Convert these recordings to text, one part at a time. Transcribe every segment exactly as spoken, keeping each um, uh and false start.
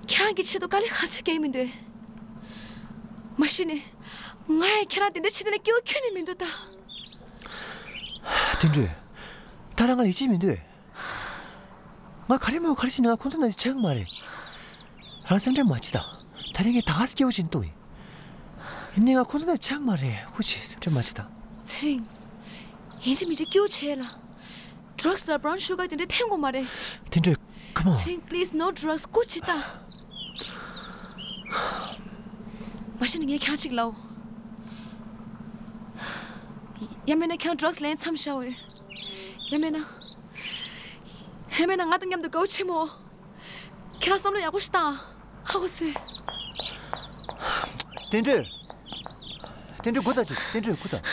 ཁྱེད་རང་གི་ཆེད་དུ་དཀའ་ལས་ག་ཚོད་བརྒྱབ་ཡོད་མི་འདུག་མ་གཞི་ནས་ང་ཡང་ཁྱེད་རང་དེ་འདྲ་བྱེད་དེ་ན་སྐྱིད་པོ་ཁྱོན་ནས་མི་འདུག་ད། དོན་གྲུབ། ད་རང་ང་ཡིད་ཆེས་མི་འདུག་ང་ག་རེ་མོ་ག་རེ་བྱས་ནས་ང་ཁོང་ཚོ་ནང་ཆགས་མ་རེད། རང་སེམས་ཁྲལ་མ་བྱེད་དང་། ད་རིང་ངས་ད་ག་སེ་སྐྱིད་པོ་བྱེད་འདུག་ཡིན་ནས་ང་ཁོང་ཚོ་ནང་ཆགས་མ་རེད། ཧུ་ཆི་སེམས་ཁྲལ་མ་བྱེད་དང་། ཚེ་རིང་། ཡིན་གཅིག་མིན་གཅིག་སྐྱིད་པོ་བྱེད་ལ། Drugs ལ་brown sugar དེ་འདྲ་འཐེན་དགོས་མ་རེད། དོན་གྲུབ། Come on. ཚེ་རིང་please no drugs སྐུ་མཁྱེན་ད། མ་གཞི་ནས་ངས་ཁྱེད་རང་གཅིག་ལབ། ཡང་མིན་ན་ཁྱེད་རང་drugs ལེན་མཚམས་བཞག་འོས། ཡང་མིན་ན། ཡང་མིན་ན་ང་དང་མཉམ་དུ་དགའ་བོ་བྱེད་མོ། ཁྱེད་རང་བསམ་བློ་ཡག་པོ་ཞིག་བཏང་། ཧ་གོ་སོང་། དོན་གྲུབ། དོན་གྲུབ་སྒུག་ད་ཅིག་དོན་གྲུབ་སྒུག་ད།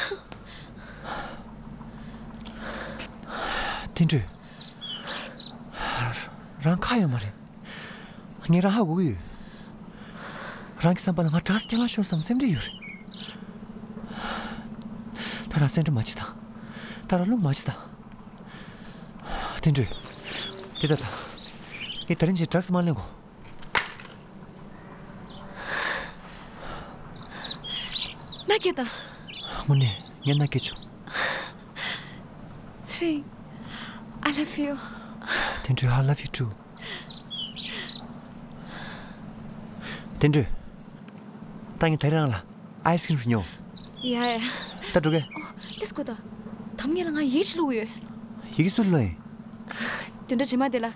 དོན་གྲུབ། རང་ཁག་ཡོད་མ་རེད། ངས་རང་ཧ་གོ་གི་ཡོད། རང་གི་བསམ་པ་ལ་ང་drugs རྐྱང་ལ་ཤོར་བསམ་སེམས་ཁྲལ་ཡོད་རེད། ད་རང་སེམས་ཁྲལ་མ་བྱེད་དང་། ད་རང་རླུང་མ་བྱེད་དང་། དོན་གྲུབ། དེ་ལྟ་དང་། ངས་ད་རིང་ཅིག་drugs མ་ལེན་གོ། མནའ་སྐྱེལ་དང་། དངོས་གནས་ངས་མནའ་སྐྱེལ་བྱུང་། ཚེ་རིང་། I love you. དོན་གྲུབ། I love you too. དོན་གྲུབ། ད་ངས་ད་རིང་རང་ལ་ice cream ཉོ། ཡ་ཡ། ད་འགྲོ་གི། ཨོ། དེ་སྐུ་ད། དམ་ངེད་ལ་ང་ཡིག་ཅིག་བླུགས་ཡོད། ཡི་གེ་སུ་བླུགས་ཡིན། དོན་གྲུབ་རྗེས་མ་དེ་ལ།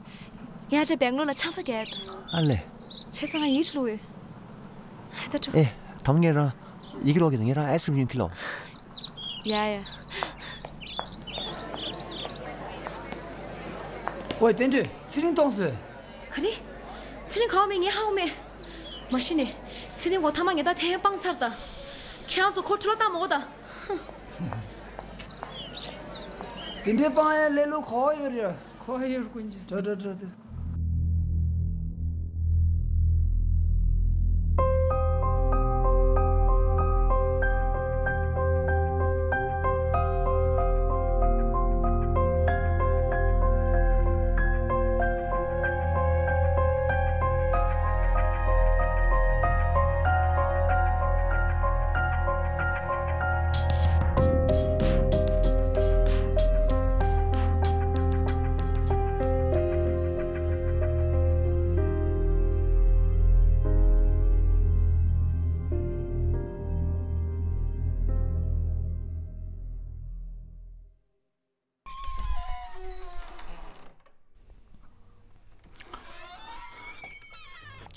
ཡ་ཅེ་སྦེང་ལོར་ལ་ཆང་ས་རྒྱག་ཨ་ལེ། བྱས་ཙང་ང་ཡིག་ཅིག་བླུགས་ཡོད། ད་འགྲོ། ཨེ། དམ་ངེད་རང་། ཡི་གེ་ཀློག་གི་འདུག་ངེད་རང་ice cream ཉོ་གི་ལོ། ཡ་ཡ། ཝེ་དོན་གྲུབ་ཚེ་རིང་གཏོང་སོང་། ག་རེ། ཚེ་རིང་ག་བ་མེད་ངས་ཧ་གོ་མེད། མ་གཞི་ནས། ཚེ་རིང་གོ་ཐ་མ་ངས་ད་ཐེ་ཡང་སྤང་ཚར་ད། ཁྱེད་རང་ཚོ་ཁོ་འཁྲུལ་ལོ་བཏང་མ་གོ་ད། དེ་འདྲའི་སྤང་ཡ་ལེ་ལོ་གོ་ཡོད་རེད། ཁོ་ཡོད་ཀུན་གྱི་འགྲོ་འགྲོ་འགྲོ་འགྲོ།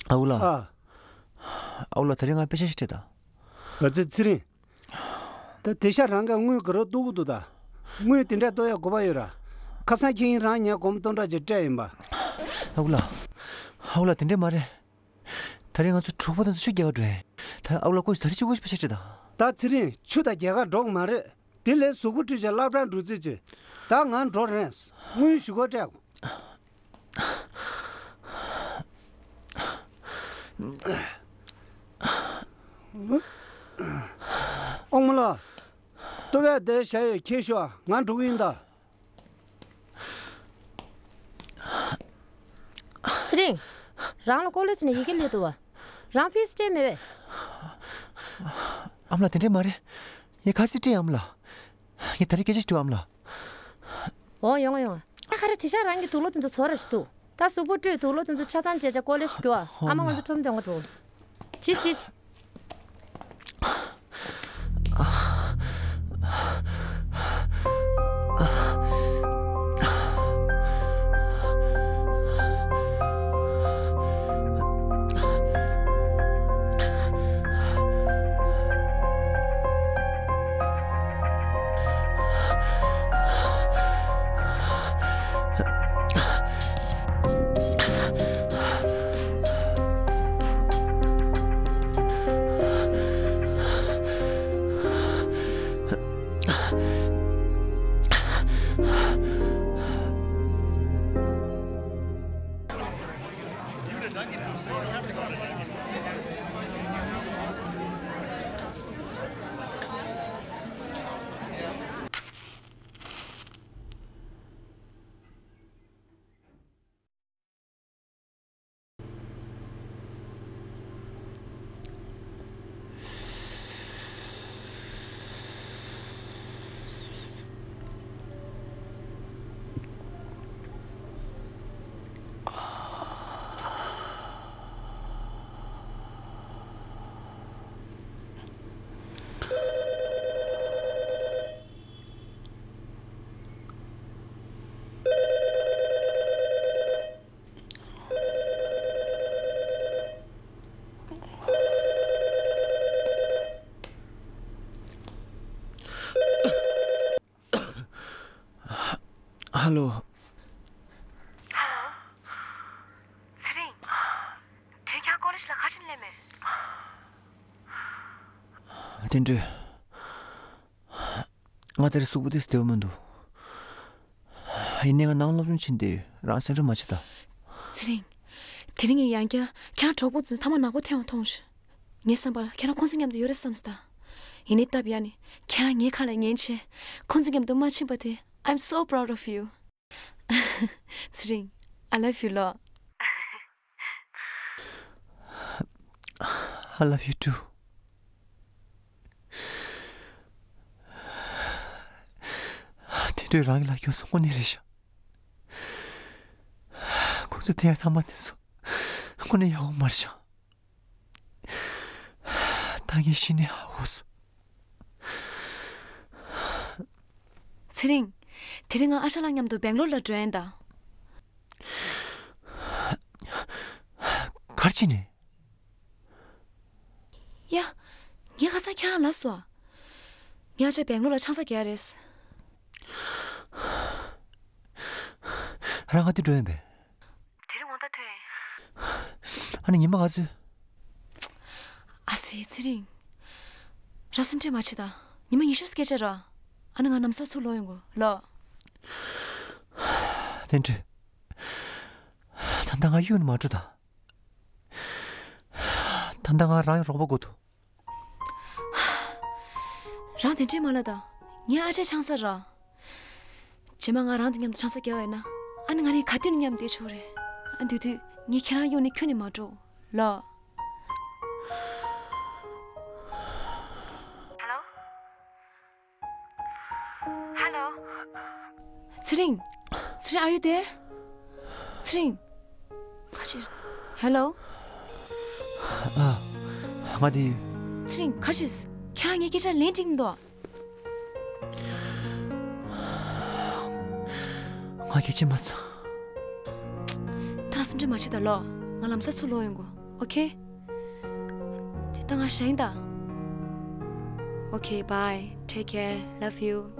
ཨའུ་ལགས། ཨ། ཨའུ་ལགས། དེ་རིང་ང་དཔེ་ཆ་ཞིག་སྤྲད་དང་། ཨ་ཙི། ཚེ་རིང་། ད་དེ་ཤ་རང་ག་དངུལ་ག་རོ་གཏོང་གི་འདུག་ད། དངུལ་དེ་འདྲ་གཏོང་ཡ་དགོས་པ་ཡོད་ར། ཁ་སང་ཁྱེད་ཡིན་རང་ཉལ་སྒོར་མོ་སྟོང་ཕྲག་ཅིག་སྤྲད་ཡིན་པ། ཨའུ་ལགས། ཨའུ་ལགས། དེ་འདྲ་མ་རེད། དེ་རིང་ང་ཚོ་གྲོགས་པོ་དང་ཆུ་རྒྱག་འགྲོ་ཡིན། ད་ཨའུ་ལགས་སྐུ་མཁྱེན། ད་རིང་གཅིག་པོ་ཞིག་དཔེ་ཆ་སྤྲད་དང་། ད་ཚེ་རིང་ཆུ་དང་རྒྱལ་ཁ་འགྲོ་གི་མ་རེད། དེ་ལས་གཟུགས་པོ་བཀྲུས་བྱས་སློབ་གྲྭར་འགྲོ་རྩིས་བྱེད། ད་ང་འགྲོ་རན། དངུལ་ཞུ་སྒོ་སྤྲད་དགོས། དབང་མོ་ལགས། ལྟོ་བས་བསྡད་བཞག་ཡོད། ཁྱེར་ཤོག་ང་འགྲོ་གི་ཡིན་ད། ཚེ་རིང་། རང་ལ་ཀོ་ལེ་ཇི་ནས་ཡི་གེ་སླེབས་འདུག་བ། རང་ཕི་སི་སྤྲད་མེད་པས། ཨ་མ་ལགས། དེ་འདྲས་མ་རེད། ངས་ག་སེ་སྤྲད། ཨ་མ་ལགས། ངས་ད་རེས་སྐད་ཆ་ཞིག་དྲིས། ཨ་མ་ལགས། འོ། ཡོང་ང་ཡོང་ང་། ད་ག་རེ། དེ་ཤག་རང་གི་དུག་ལོག་དེ་ཚོ་ཚོ་ར་ཞིག་འདུག་ད་གཟུགས་པོ་བཀྲུས། དུག་ལོག་དེ་ཚོ་ཆ་ཚང་བྱས་བྱས་ཀོ་ལེ་ཇི་རྒྱུགས་ཨ། ཨ་མ་ང་ཚོ་ཁྲོམ་སྟོན་ག་འགྲོ། ཤི་ཤི། ཧ་ལོ། ཧ་ལོ། ཚེ་རིང་། དེ་རིང་ཁྱེད་ཀོ་ལེ་ཇི་ལ་ག་རེ་བྱས་ནས་སླེབས་མེད། བསྟན་སྒྲོལ། ང་དེ་རིང་གཟུགས་པོ་ཏོག་ཙམ་བདེ་པོ་མི་འདུག་ཡིན་ནའི་ང་ནང་སློབ་སྦྱོང་བྱེད་འདོད་ཡོད། རང་སེམས་ཁྲལ་མ་བྱེད་དང་། ཚེ་རིང་། དེ་རིང་ངས་ཡང་བསྐྱར་ཁྱེད་རང་གྲོགས་པོ་ཚོའི་མཐའ་མ་ནག་པོ་ཐོན་པ་མཐོང་བྱུང་། ངའི་བསམ་པར་ཁྱེད་རང་ཁོང་ཚོའི་མཉམ་དུ་ཡོད་རེད་བསམ་སོང་ད། ཡིན་ནའི་སྟབས་ཡག་ནས་ཁྱེད་རང་ངའི་ཁ་ལ་ཉན་བྱས་ཁོང་ཚོའི་མཉམ་དུ་མ་ཕྱིན་པ་དེ། I'm so proud of you. ཚེ་རིང་། I love you ལོ། I love you too. དེ་དུས་རང་གི་ལ་སྐྱོན་སོང་དངོས་གནས་རེད་ཤག་ཁོང་ཚོ་དེ་ཡང་ཐ་མ་དེ་ཚོ་དངོས་གནས་ཡག་པོ་མ་རེད་ཤག་ད་ངས་གཞི་ནས་ཧ་གོ་སོང་། ཚེ་རིང་། དེ་རིང་ང་ཨ་ཤ་ལགས་མཉམ་དུ་སྦེང་ལོར་ལ་འགྲོ་ཡིན་ད། ག་རེ་བྱས་ནས། ཡ། ངས་ཁ་སང་ཁྱེད་རང་ལབ་སོང་ཨ། ངས་ཨ་ཅག་སྦེང་ལོར་ལ་ཆང་ས་རྒྱག་རེད། རང་ག་དུས་འགྲོ་ཡིན་པས། དེ་རིང་དགོང་དག་ཐོན་ཡིན། ཨ་ནི་ཉི་མ་ག་ཚོད། ཨ་ཙི་ཚེ་རིང་། རང་སེམས་ཁྲལ་མ་བྱེད་དང་། ཉི་མ་ཉི་ཤུ་སྐད་ཆ་ར། ཨ་ནི་ང་ལམ་སང་ཚུར་ལོག་ཡོང་གོ་ལོ། བསྟན་སྒྲོལ། ད་ལྟ་ང་གཡུག་ནས་མ་འགྲོ་དང་། ད་ལྟ་ང་རང་གི་རོགས་པ་དགོས་འདུག་རང་དེ་འདྲས་མ་ལབ་དང་། ངའི་ཨ་ཅག་ཆང་ས་ར། རྗེས་མ་ང་རང་དང་མཉམ་དུ་ཆང་ས་བརྒྱབ་པ་ཡིན་ན། ཨ་ནི་ང་རང་ག་དུས་ནས་མཉམ་བསྡད་ཆོག་རེད། ཨ་དེ་དུས་ངས་ཁྱེད་རང་གཡུག་ནས་ཁྱོན་ནས་མ་འགྲོ་ལ། ཧ་ལོ། ཧ་ལོ། ཚེ་རིང་། ཚེ་རིང་། Are you there? ཚེ་རིང་། ཁ་ཤས། ཧ་ལོ། ཨ། ང་འདི་ཡིན། ཚེ་རིང་། ཁ་ཤས། ཁྱེད་རང་ངའི་སྐད་ཆ་ལན་འགྲིག་མི་འདུག་ང་སྐད་ཆ་མ་ཚང་། ད་སེམས་ཁྲལ་མ་བྱེད་ད་ལོ། ང་ལམ་སང་ཚུར་ལོག་ཡོང་གོ། ཨོ་ཁེ། དེ་ད་ང་ཞེད་ད། Okay, bye. Take care. Love you.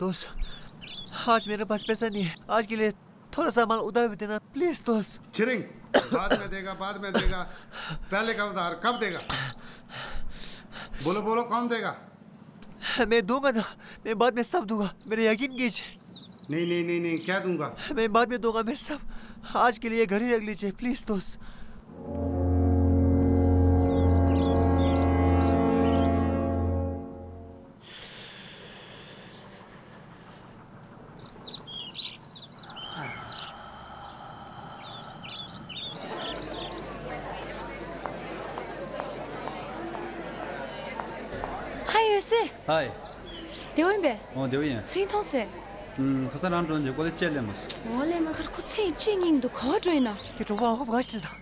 दोस्त, आज मेरे पास पैसा नहीं है। आज के लिए थोड़ा सामान उधार भी देना, प्लीज दोस्त। चिरिंग, बाद में देगा, बाद में देगा। पहले का उधार कब देगा? बोलो, बोलो, कौन देगा? मैं दूंगा ना, मैं बाद में सब दूंगा, मेरा यकीन कीजिए। नहीं, नहीं, नहीं, नहीं, क्या दूंगा? मैं बाद में दूंगा, मैं सब। आज के लिए घर ही रख लीजिए, प्लीज दोस्त। ཧའི་ཡོད་སེ། ཧའི། བདེ་པོ་ཡིན་པས། ཨོ་བདེ་པོ་ཡིན། ཚེ་རིང་མཐོང་སེ། ཨུམ། ཁ་སང་རང་འགྲོ་རྗེས་ཀོ་ལེ་ཇི་ལས་མ་སོང་། ཨོ་ལས་མ་སོང་། ཁོ་ཚེ་རིང་ཅི་ཉིན་འདུག་ག་བ་འགྲོ་ཡིན་ན། ཁྱེད་གྲོགས་པོ་ཧོབ་ག་ཞིག་དང་།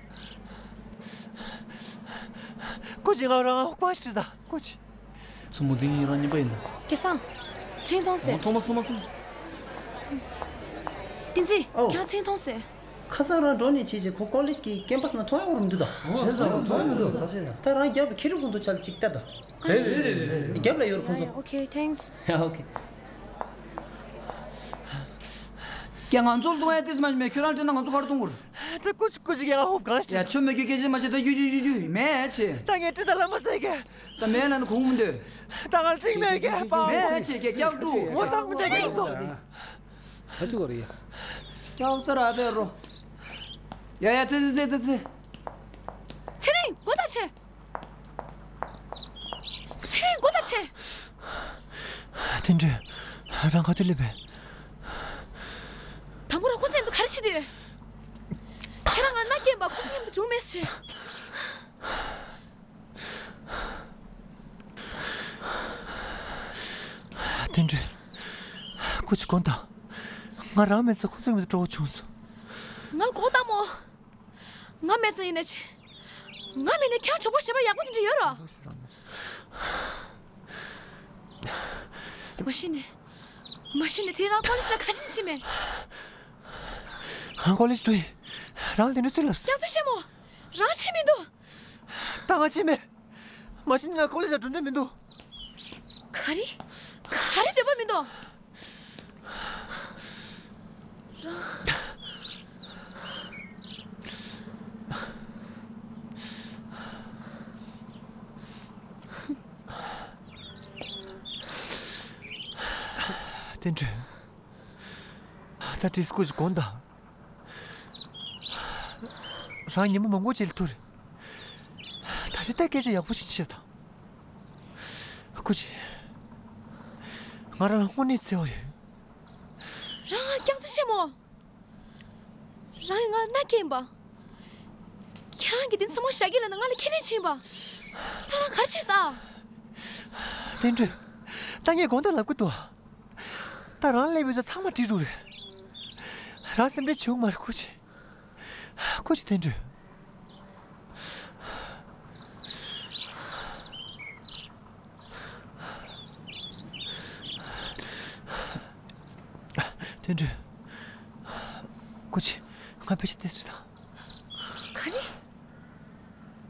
ཀོ་ཅི་ང་རང་ཧོབ་ག་ཞིག་དང་། ཀོ་ཅི། མཚོ་མོ་འདི་ངའི་རང་ཉིན་པ་ཡིན་ད། སྐལ་བཟང་། ཚེ་རིང་མཐོང་སེ། ཨོ་མཐོང་མ་སོང་མ་སོང་། བསྟན་འཛིན། ཨོ། ཁྱེད་རང་ཚེ་རིང་མཐོང་སེ། ཁ་སང་རང་འགྲོ་ནས་བྱས་བྱས་ཁོ་ཀོ་ལེཇ་གི་ཀེམ་པ་སི་ནང་མཐོང་ཡག་རུ་མི་འདུག་ད། བྱས་ཙང་མཐོང་མི་འདུག་ད། ད་རང་རྒྱབ་ལ་ཁྱེད་རང་ཁོང་ཚོ་ཆ་ལ་ཅིག་ལྟ་ད། རེད་རེད་རེད་རེད། རྒྱབ་ལ་ཡོད་རེད་ཁོང་ཚོ། Okay, thanks. ཡ་ཨོ་ཁེ། ཀྱེ་ང་ཚོར་གཏོང་ཡ་དེ་མ་མེད། ཁྱོད་རང་དྲན་ན་ང་ཚོ་གར་གཏོང་དགོས། ད་ཀུ་ཅི་ཀུ་ཅི་ཡ་ཧོབ་གང་ཡ་ཤེས། ཆོ་མེད་ཀྱི་སྐད་ཆ་མ་བཤད། ད་ཡུ་ཡུ་ཡུ་ཡུ་མེད་ཆེ། ད་ངས་ཁྲི་ད་ལ་མ་ཟེར་གི། ད་མེད་ན་ནི་གོང་མི་འདོད། ད་ང་ལ་ཅིག་མེད་གི་པའོ། མེད་ཆེ་ཀྱེ་སྐྱག་འདུག་ངོ་ཚ་མི་བྱེད་གི་ཡོང་སོང་། ཧ་ཅི་གོ་རེད། སྐྱག་རྩ་ར་བེ་རོ། ཡ་ཡ་ཙི་ཙི་ཙི་ཙི། ཚེ་རིང་སྒོ་ད་ཆེ། ཚེ་རིང་སྒོ་ད་ཆེ། བསྟན་སྒྲོལ། རང་ག་དུས་སླེབས་པས། དང་པོ་ར་ཁོ་ཚོ་མཉམ་དུ་ག་རེ་བྱེད་དུས། ཁྱེད་རང་ང་མནའ་སྐྱེལ་བ་ཁོ་ཚོ་མཉམ་དུ་འགྲོ་མེད་ཟེར། བསྟན་སྒྲོལ། ཁོ་ཚོ་དགོངས་དག་ང་རང་མེད་ཙང་ཁོ་ཚོ་མཉམ་དུ་འགྲོ་དགོས་བྱུང་སོང་། ང་ལ་དགོངས་དག་མོ། ང་མེད་ཙང་ཡིན་ན་ཆེ། ང་མེད་ན་ཁྱེད་རང་གྲོགས་པོ་གཞན་པ་ཡག་པོ་དེ་འདྲ་ཡོད་རོ། མ་གཞི་ནས། མ་གཞི་ནས་དེ་རིང་རང་ཀོ་ལེ་ཇི་ལ་ག་རེ་བྱེད་ནས་ཕྱིན་མེད། ང་ཀོ་ལེ་ཇི་འགྲོ་ཡིན། རང་དེ་འདྲ་ཚུལ་ལབ་སོང་། སྐྱག་རྫུན་བཤད་མོ། རང་ཕྱིན་མི་འདུག་ད་ང་ཕྱིན་མེད། མ་གཞི་ནས་ང་ཀོ་ལེ་ཇི་ལ་འགྲོ་འདོད་མི་འདུག་ག་རེ། ག་རེ་འདོད་པ་མི་འདུག་བསྟན་སྒྲོལ། ད་ཏིས་ཀུ་ཅི་དགོངས་དག་རང་ཉིན་མོ་མང་པོ་ཅིག་ལ་ཐུག་རེད། ད་རེས་ད་སྐད་ཆ་ཡག་པོ་ཞིག་བཤད་དང་། ཀུ་ཅི། ང་རང་ལ་དངོས་གནས་བརྩེ་བ་ཡོད། རང་ང་སྐྱག་རྫུན་བཤད་མོ། རང་ཡང་ང་མནའ་སྐྱེལ་ཡིན་པ། ཁྱེད་རང་གིས་དེ་ཚང་མ་བཞག་གི་ལབ་ན་ང་ལ་ཁས་ལེན་བྱེད་ཡིན་པ། ད་རང་ག་རེ་བྱེད་ས། བསྟན་སྒྲོལ། ད་ངས་དགོངས་དག་ལབ་གི་འདུག་ད་རང་སླེབས་ཡོད་ས་ཚང་མ་འགྲིག་འགྲོ་རེད། རང་སེམས་ཁྲལ་བྱེད་དགོས་མ་རེད། ཀུ་ཅི། ཀུ་ཅི། བསྟན་སྒྲོལ། བསྟན་སྒྲོལ། ཀུ་ཅི། ང་པེ་ཤ་ཏིས་རེད་ད། ག་རེ།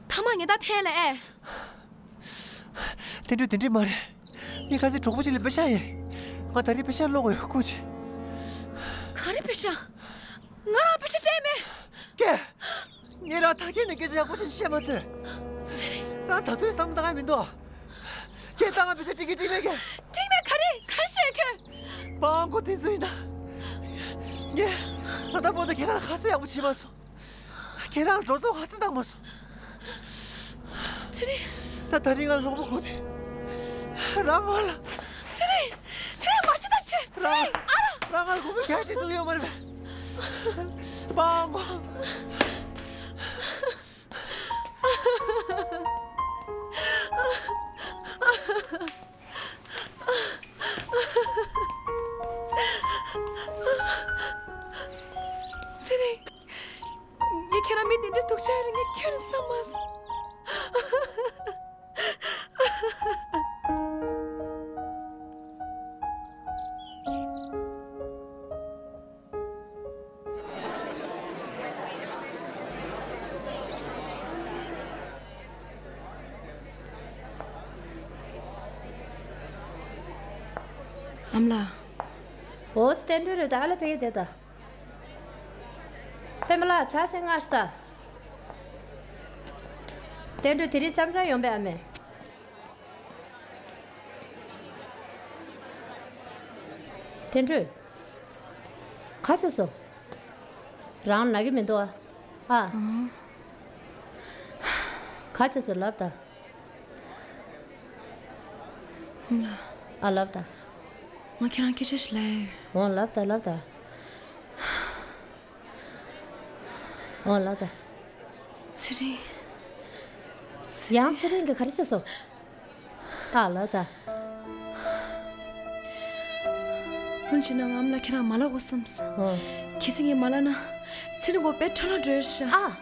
ཐ་མག་ཉལ་ཐ་ཐལ་ལ་ཨེ། བསྟན་སྒྲོལ། དེ་འདྲས་མ་རེད། ངས་ཁ་སང་གྲོགས་པོ་ཅིག་ལ་པེ་ཤ་ཡིན། ང་ད་རེས་པེ་ཤ་སློག་དགོས་ཡོད། ཀུ་ཅི། ག་རེ་པེ་ཤ། ང་རང་པེ་ཤ་སྤྲད་མེད། ཀྱེ། ངས་རང་ད་གིན་ནས་སྐད་ཆ་ཡག་པོ་ཞིག་བཤད་མ་ཟེར། ཚེ་རིང་། རང་ད་དུང་བསམ་བློ་བཏང་ཡ་མི་འདུག་ཀྱེ། ད་ང་པེ་ཤ་སྤྲད་ཀྱི་སྤྲད་མེད་ཀྱེ། སྤྲད་མེད། ག་རེ་ག་རེ་བཤད་ཁྱོད། མ་འོངས་པ་དེ་ཚོ་ཡིན་ན། ངས་ད་ལྟ་བར་དུ་ཁྱེད་རང་ལ་ཁ་ཟས་ཡག་པོ་བྱས་མ་སོང་། ཁྱེད་རང་ལ་འགྲོ་སོང་ཧ་ཅང་བཏང་མ་སོང་། ཚེ་རིང་། ད་ད་རིང་ང་ལ་རོགས་པ་དགོས་ཏེ། རང་ང་ལ། ཚེ་རིང་། ཚེ་རིང་། མ་བྱེད་ད་བྱེད། ཚེ་རིང་། ཨ་རོ། རང་ང་ལ་དགོས་པ་ག་ཅིག་འདུག་ཡོད་མ་རེད་པས། མ་འོངས་པ། ཚེ་རིང་། ངས་ཁྱེད་རང་མི་དེ་འདྲའི་སྡུག་ཅག་རེད་ངས་ཁྱོན་ནས་བསམ་མ་སོང་། ཨ་མ་ལགས། འོ་ཙི། བསྟན་སྒྲོལ་རེད་ད། ཨ་ལ་ཕེབས་ཡོད་དེ་ད། པད་མ་ལགས། ཇ་ཞིག་མངགས་ཤོག་ད། བསྟན་སྒྲོལ། དེ་རིང་འཆམ་འཆམ་ཡོང་པས་ཨ་མས། བསྟན་སྒྲོལ། ག་བྱས་སོང་། རང་ན་གི་མི་འདུག་ཨ། ཨ། ག་བྱས་སོང་ལབ་ད། ཨ་མ་ལགས། ཨ། ལབ་ད། ང་ཁྱེད་རང་སྐད་ཆ་ཞིག་ལབ་ཡ་ཡོད། འོ་ལབ་ད་ལབ་ད། འོ་ལབ་ད། ཚེ་རིང་། ཚེ་རིང་། ཡང་ཚེ་རིང་གིས་ག་རེ་བྱས་སོང་། ཨ། ལབ་ད། འོ་ན་བྱས་ན་ང་ཨ་མ་ལགས་ཁྱེད་རང་མ་ལབ་དགོས་བསམ་སོང་། འོ། གལ་སྲིད་ངས་མ་ལབ་ན་ཚེ་རིང་ཁོ་དཔེ་འཕྲོ་བརླག་འགྲོ་ཡ་རེད་ཤག་ཨ།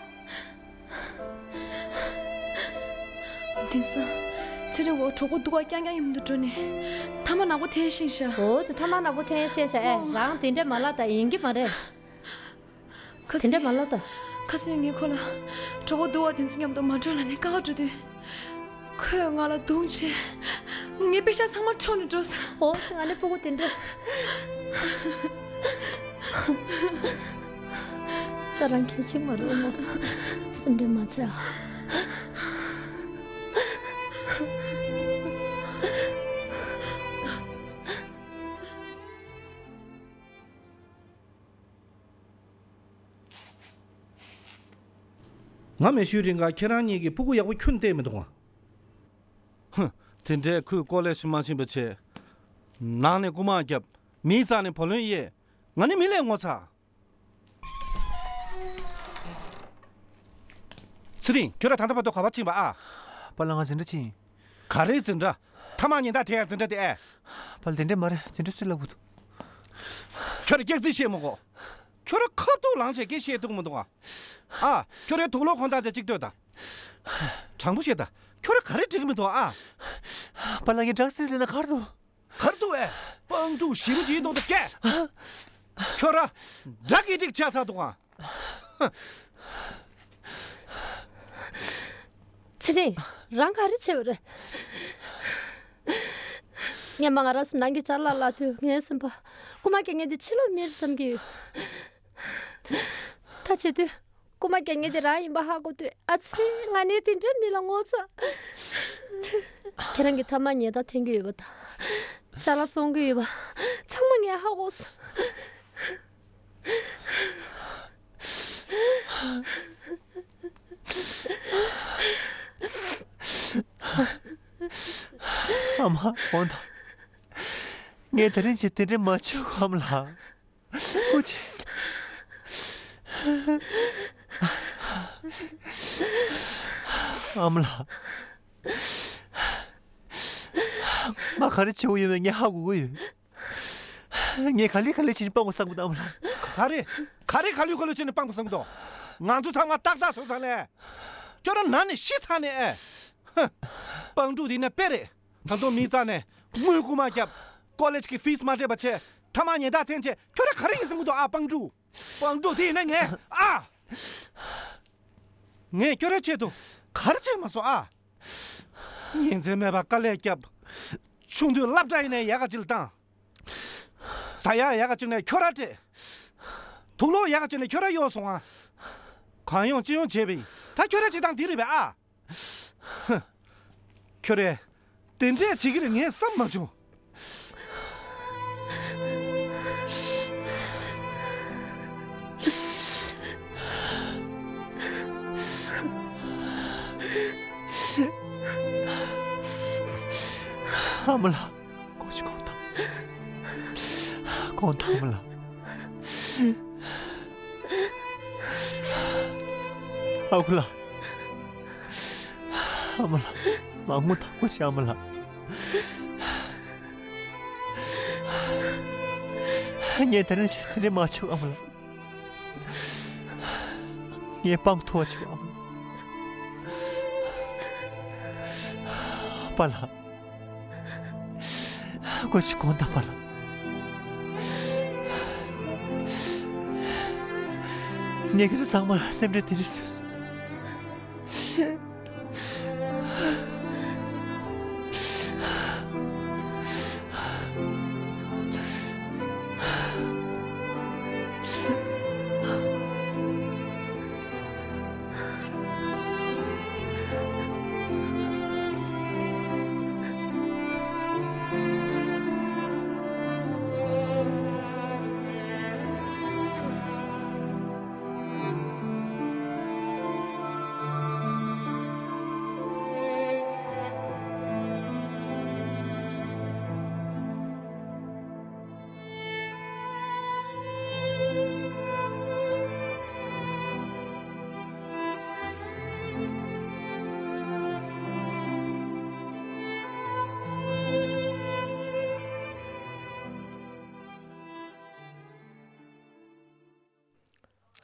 དེང་སང་ཚེ་རིང་ཁོ་གྲོགས་པོ་སྡུག་པ་རྐྱང་རྐྱང་མཉམ་དུ་འགྲོ་ནས་ཐ་མག་ནག་པོ་འཐེན་ཤེས་ཤག་འོ་ཙི། ཐ་མག་ནག་པོ་འཐེན་ཤེས་ཤག་ཨེ། ཨོ། རང་དེ་འདྲས་མ་ལབ་ད། ཡིན་གྱི་མ་རེད། ཁ་སང་། དེ་འདྲས་མ་ལབ་ད། ཁ་སང་ངས་ཁོ་ལ་གྲོགས་པོ་སྡུག་པ་དེ་ཚོ་མཉམ་དུ་མ་འགྲོ་ལབ་ནས་བཀག་འགྲོ་དུས། ཁོས་ང་ལ་རྡུང་བྱས། ངའི་པེ་ཤ་ཚང་མ་འཕྲོག་ནས་འགྲོ་སོང་། འོ་ཙི། ང་ནི་སྤུ་གུ་དེ་འདྲ། ད་རང་གལ་ཆེན་མ་རེད་མོ། སེམས་ཁྲལ་མ་བྱེད་ཨ། ང་མེད་ཤུལ་རིང་ག་ཁྱེད་རང་གཉིས་ཀྱིས་སྤུ་གུ་ཡག་པོ་ཁྱོན་བལྟས་མི་འདུག་ཨ། ཧུམ། དེ་འདྲའི་ཁོས་ཀོ་ལེ་ཇི་མ་ཕྱིན་པ་བྱས། ནང་ནས་རྐུ་མ་བརྒྱབ། མིའི་རྩ་ནས་བུ་ལོན་གཡས། ང་ནི་མི་ལས་ངོ་ཚ། ཚེ་རིང་། ཁྱོད་རང་ད་ལྟ་བར་དུ་ག་པར་ཕྱིན་པ་ཨ། པཱ་ལགས། ང་འཛིན་གྲྭ་ཕྱིན་ཡིན། ག་རེ་འཛིན་གྲྭ། ཐ་མག་ཉལ་ཐ་དེ་ཡང་འཛིན་གྲྭ་དེ་ཨེ། པཱ་ལགས། དེ་འདྲས་མ་རེད། དེ་འདྲས་སུས་ལབ་གི་འདུག་ཁྱོད་རང་སྐྱག་རྫུན་བཤད་མི་དགོས། ཁྱོད་རང་ཁ་ཐུག་ལངས་བྱས་སྐད་བཤད་ཐུབ་མི་འདུག་ཨ། ཨ། ཁྱོད་རང་དུག་ལོག་གོན་སྟངས་དེ་གཅིག་ལྟོས་དང་། དྲང་པོ་བཤད་ད། ཁྱོད་ར་ག་རེ་འགྲིག་གི་མི་འདུག་ཨ། པཱ་ལགས་ངས་ཌག་སི་ལེན་ན་གར་འདུག་གར་འདུག་ཨེ། སྤང་ཕྲུག་ཞེ་པོ་ཅིག་ཡིན་མདོག་ད་སྐད། ཁྱོད་ར་ཌག་གི་ཌིག་ཆགས་ཚར་འདུག་ཨ། ཚེ་རིང་། རང་ག་རེ་བྱས་པ་རེད། སྔན་མ་ང་རང་ཚོ་ནང་གི་ཅ་ལག་བརླག་དུས་ངའི་སེམས་པ། རྐུ་མ་རྒྱག་མཁན་དེ་ཕྱི་ལོགས་མི་རེད་བསམ་གྱི་ཡོད། ད་བྱེད་དུས། རྐུ་མ་རྒྱག་མཁན་དེ་རང་ཡིན་པ་ཧ་གོ་དུས། ཨ་ཙི། ང་ནི་དེ་འདྲའི་མི་ལ་ངོ་ཚ། ཁྱེད་རང་གིས་ཐ་མག་ཉལ་ཐ་འཐེན་གྱི་ཡོད་པ་དང་། ཅ་ལག་བཙོང་གི་ཡོད་པ། ཚང་མ་ངས་ཧ་གོ་སོང་། ཨ་མ། འོན་ཏེ། ངས་དེ་རིང་ཅིག་དེ་འདྲ་མ་བྱེད་གོ་ཨ་མ་ལགས། སྐུ་མཁྱེན། ཨ་མ་ལགས། ང་ག་རེ་བྱེད་དགོས་ཡོད་མེད་ངས་ཧ་གོ་གི་ཡོད། ངས་ག་ལེ་ག་ལེ་བྱས་ནས་སྤང་དགོས་བསམ་གི་འདུག་ཨ་མ་ལགས། ག་རེ། ག་རེ་ག་ལེ་ག་ལེ་བྱས་ནས་སྤང་དགོས་བསམ་གི་འདུག་ང་ཚོ་ཚང་མ་ཏག་ཏག་བཟོས་ཚར་ནས། ཁྱོད་རང་ན་ནས་ཤི་ཚར་ནས་ཨེ། ཧ། སྤང་ཕྲུག་དེ་ནས་དཔེ་རེད། ད་དུང་མི་རྩ་ནས་དངུལ་རྐུ་མ་བརྒྱབ། ཀོ་ལེཇ་གི་ཕིས་མ་སྤྲད་པ་བྱས། ཐ་མག་ཉལ་ཐ་འཐེན་བྱས། ཁྱོད་རང་ག་རེ་ཡིན་བསམ་གི་འདུག་ཨ། སྤང་ཕྲུག་སྤང་ཕྲུག་དེ་ཡིན་ན་ངས་ཨ། ངས་ཁྱོད་རའི་ཆེད་དུ་ག་རེ་བྱས་མ་སོང་ཨ། ཉིན་མཚན་མེད་པར་དཀའ་ལས་བརྒྱབ། ཆུང་དུས་སློབ་གྲྭ་ཡིན་ནའི་ཡག་ག་ཅིག་ལ་བཏང་། ཟ་ཡག་ཡག་ག་ཅིག་ནས་ཁྱོད་ར་སྤྲད། དུག་ལོག་ཡག་ག་ཅིག་ནས་ཁྱོད་ར་གཡོག་སོང་ཨ། གང་ཡོང་ཅི་ཡོང་བྱས་པ་ཡིན། ད་ཁྱོད་ར་བྱེད་སྟངས་འདི་རེད་པས་ཨ། ཧ། ཁྱོད་རས་དེ་འདྲས་བྱེད་ཀྱི་རེད་ངས་བསམ་མ་བྱུང་། ཨ་མ་ལགས། སྐུ་མཁྱེན་དགོངས་དག་དགོངས་དག་ཨ་མ་ལགས། ཨ་ཁུ་ལགས། ཨ་མ་ལགས། མ་ངུ་དང་སྐུ་མཁྱེན་ཨ་མ་ལགས། ངས་དེ་རིང་ཆེ་དེ་རིང་མ་བྱུང་ཨ་མ་ལགས། ངས་སྤང་ཐུབ་པ་བྱེད་ཨ་མ་ལགས། པཱ་ལགས། སྐུ་མཁྱེན་དགོངས་དག་པཱ་ལགས། ངས་ཁྱེད་ཚོ་ཚང་མར་སེམས་ཁྲལ་དེ་རིགས་བཟོས་སོང་།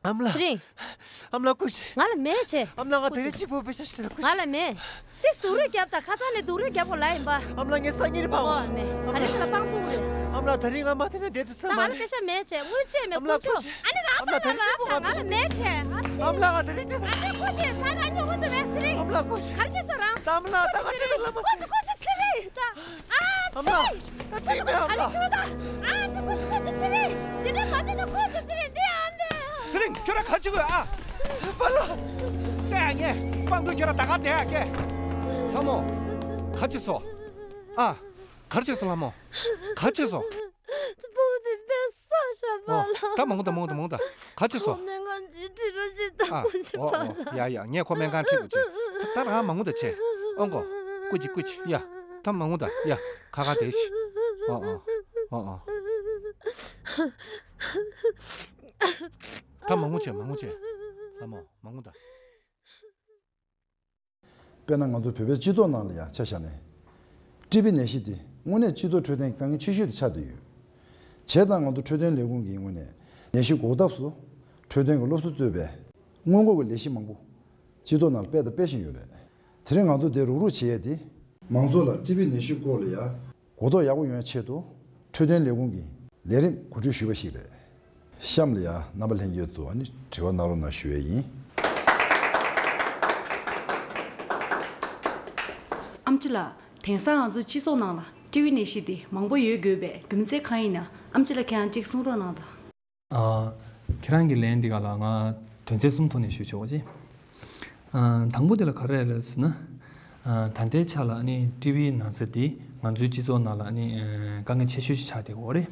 ཨ་མ་ལགས། ཚེ་རིང་། ཨ་མ་ལགས་སྐུ་མཁྱེན། ང་ལ་མེད་བྱས། ཨ་མ་ལགས་ང་དེ་རིང་གཅིག་པོ་དཔེ་ཆ་ཞིག་ལྟ་སྐུ་མཁྱེན། ང་ལ་མེད། དེ་སྡུག་རུས་རྒྱབ་དང་ཁ་སང་ནས་སྡུག་རུས་རྒྱབ་དགོས་ལ་ཡིན་པ། ཨ་མ་ལགས་ངས་སང་ཉིན་ཕངས། ཨོ་མེད། ག་ལེ་ག་ལ་སྤང་ཐུབ་རེད། ཨ་མ་ལགས་དེ་རིང་ང་མ་བསྡད་ན་བསྡད་དུས་ཙམ་མ་ད་ང་ལ་རེད། དཔེ་ཆ་མེད་བྱས་དངུལ་ཆད་མེད། ཨ་མ་ལགས་ཀུ་ཅོ། སྐུ་མཁྱེན། ཨ་ནི་རང་ཨ་མ་ལགས་ཕངས་དེ་རིང་རང་གཅིག་པོ་ཕངས་ང་ལ་མེད་བྱས། ཨ་མ་ལགས་ང་དེ་རིང་ཅི་ད། ཨ་ནི་སྐུ་མཁྱེན་ད་ང་སྙོན་གོ་ཏུ་མེད་ཚེ་རིང་། ཨ་མ་ལགས་སྐུ་མཁྱེན། ག་རེ་བྱས་སོང་རང་། ད་ཨ་མ་ལགས་ད་ང་ཁྲིད་དུ་ལབ་མ་སོང་། སྐུ་མཁྱེན་སྐུ་མཁྱེན་ཚེ་རིང་ད། ཨ་ཨ་མ་ལགས། ད་ཁྲིད་མེད་ཨ་མ་ལགས། ཨ་ལས་ཁྱོད་ད། ཨ་ཙི་ཁོ་ཚོ་ཁོ་ཚོ་ཚེ་རིང་། འདི་འདྲ་མ་བྱེད་ན་ཁོ་ཚོ་ཚེ་རིང་འདི་ཨ་མས། ཚེ་རིང་ཁྱོད་ར་ག་ཅི་དགོས་ཨ། པཱ་ལགས། ལྟ་ཡ་ངས་སྤང་ཕྲུག་ཁྱོད་ར་ད་ག་བསྡད་ཡ་ཀྱེ། ལྷ་མོ། ག་ཅི་སོ། ཨ། ག་ཅི་སོ་ལྷ་མོ། ག་ཅི་སོ། སྤུ་གུ་དེ་དཔེ་བསགས་ཤག་པཱ་ཨོ། ལགས། ད་མང་པོ་ད་མང་པོ་ད་མང་པོ་ད། ག་ཅི་སོ། ཁོ་སྨན་ཁང་ཅིག་ཁྲིད་རོགས་བྱེད་ད། ཨ། སྤུ་གུ་ཨོ་པཱ་ཨོ། ལགས། ཡ་ཡ་ངས་ཁོ་སྨན་ཁང་ཁྲིད་དགོས་བྱས། ད་རང་མང་པོ་ད་བྱས། ཨོ་མགོ། སྐུ་མཁྱེན་སྐུ་མཁྱེན་ཡ། ད་མང་པོ་ད་ཡ། ཁ་ཁ་བསྡད་ཤིག་ཨོ་ཨོ། ཨོ་ཨོ། ད་མང་པོ་བྱས་མང་པོ་བྱས། ལྷ་མོ་མང་པོ་ད། དཔེར་ན་ང་ཚོ་བོད་པའི་སྤྱི་ཚོགས་ནང་ལ་ཡང་ཆ་བཞག་ནས། ཀྲི་པི་ནད་གཞི་འདི་དངོས་གནས་སྤྱི་ཚོགས་འཕྲོད་བསྟེན་དཀའ་ངལ་ཆེ་ཤོས་དེ་ཆགས་བསྡད་ཡོད། བྱས་ཙང་ང་ཚོ་འཕྲོད་བསྟེན་ལས་ཁུངས་ཀྱིས་དངོས་གནས་ནད་གཞི་འགོག་ཐབས་སུ་འཕྲོད་བསྟེན་གྱི་སློབ་གསོ་གཙོས་པའི་སྔོན་འགོག་གི་ལས་གཞི་མང་པོ་ སྤྱི་ཚོགས་ནང་ལ་སྤེལ་དང་སྤེལ་བཞིན་ཡོད་རེད། དེ་རིང་ང་ཚོ་འདིར་རུག་རུག་བྱེད་ཡས་དེ། མང་ཚོགས་ལ་ཊི་བི་ནད་གཞི་སྐོར་ལ་ཡ། གོ་རྟོགས་ཡག་པོ་ཡོང་ཡ་ཆེད་དུ། འཕྲོད་བསྟེན་ལས་ཁུངས་ཀྱི་ལས་རིམ་གོ་སྒྲིག་ཞུས་པ་ཞིག་རེད། གཤམ་ལ་ཡ་རྣམ་པ་ལྷན་རྒྱས་ཚོ་ཨ་ནི་དྲི་བ་གནང་རོགས་གནང་ཞུ་ཡས་ཡིན། ཨེམ་ཆི་ལགས། དེང་སང་ང་ཚོའི་སྤྱི་ཚོགས་ནང་ལ་ཊི་བི་ནད་གཞི་དེ་མང་པོ་ཡོད་དགོས་པའི་རྒྱུ་མཚན་གང་ཡིན་ན། ཨེམ་ཆི་ལགས་ཁྱེད་རང་གཅིག་གསུང་རོགས་གནང་དང་། ཨ། ཁྱེད་རང་གི་ལན་འདི་ག་ལ་ང་དོན་ཚན་གསུམ་ཐོག་ནས་ཞུ་ཆོག་ཅེ། ཨ། དང་པོ་དེ་ལ་ག་རེ་རེད་ཟེར་ན། ཨ། ད་ལྟའི་ཆ་ལ་ཨ་ནི་ཊི་བི་ན་ཚ་འདི་ང་ཚོའི་སྤྱི་ཚོགས་ནང་ལ་ཨ་ནི་ཨ། དཀའ་ངལ་ཆེ་ཤོས་ཤིག་ཆགས་བསྡད་ཡོད་རེད།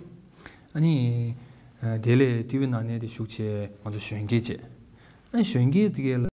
ཨ་ནི་ཨ། དེ་ལས་ཊི་བི་ན་ནད་དེ་ཤུགས་ཆེ་ང་ཚོ་གཞོན་སྐྱེས་བྱས། ཨ། གཞོན་སྐྱེས་དེ་གས་ལ།